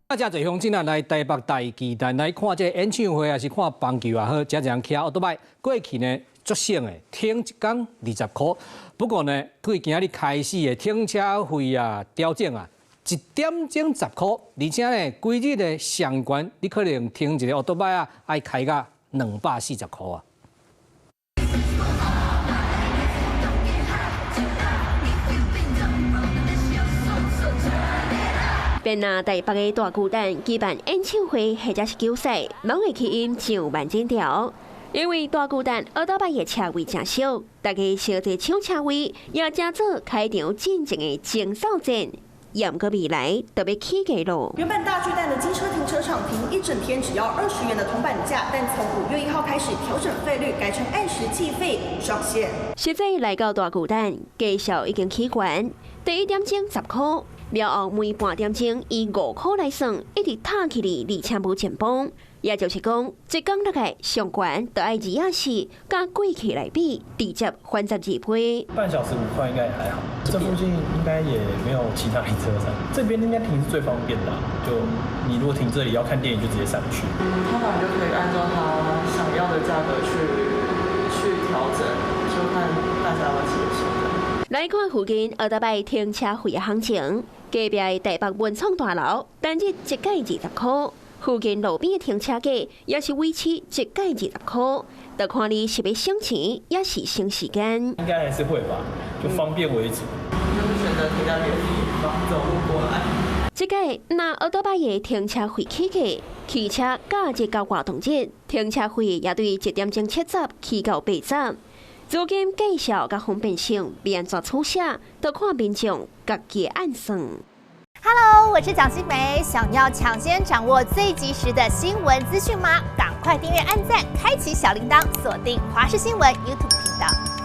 啊，誠濟鄉親啊來台北大巨蛋來看這個演唱會，抑是看棒球也好，誠濟人騎歐多擺過去呢，足省的，停一工20箍。不過呢，對今仔日開始的停車費啊調整啊，1點鐘10箍，而且呢，規日的上懸，你可能停一個歐多擺啊，愛開到240箍啊。便若台北的大巨蛋舉辦演唱會或者是球賽，攏會吸引上萬人潮。因為大巨蛋歐多擺的車位誠俗，大家相爭搶車位，也成做開場進前的爭掃戰。毋過未來就欲起價囉。原本大巨蛋的機車停車場停一整天只要20元的銅板價，但從5月1號開始調整費率，改成按時計費，無上限。實際來到大巨蛋，價數已經起懸，第一點鐘10箍，了後每半點鐘以5箍來算，一直炒起來，而且無緊繃。也就是講，一工落來上懸就愛24，佮過去來比，直接翻12倍。半小時5塊應該還好，這附近應該也沒有其他停車場，這邊應該停是最方便的。就你如果停這裡要看電影，就直接上去。嗯，他反正就可以按照他想要的價格去調整，就看大家要接受。來看附近歐多擺停車費的行情，隔壁的台北文創大樓單日一蓋20箍。附近路邊的停車價也是維持一蓋20箍，就看你是欲省錢，抑是省時間。應該還是會吧，就方便為主。就是選擇停在別的地方，走路過來。這個若歐多擺的停車費起價，汽車假日佮活動日停車費也對1點鐘70起到80。如今價數佮方便性欲按怎取捨，就看民眾家己按算。 Hello，我是蔣新梅，想要搶先掌握最及時的新聞資訊嗎？趕快訂閱、按讚、開啟小鈴鐺，鎖定華視新聞 YouTube 頻道。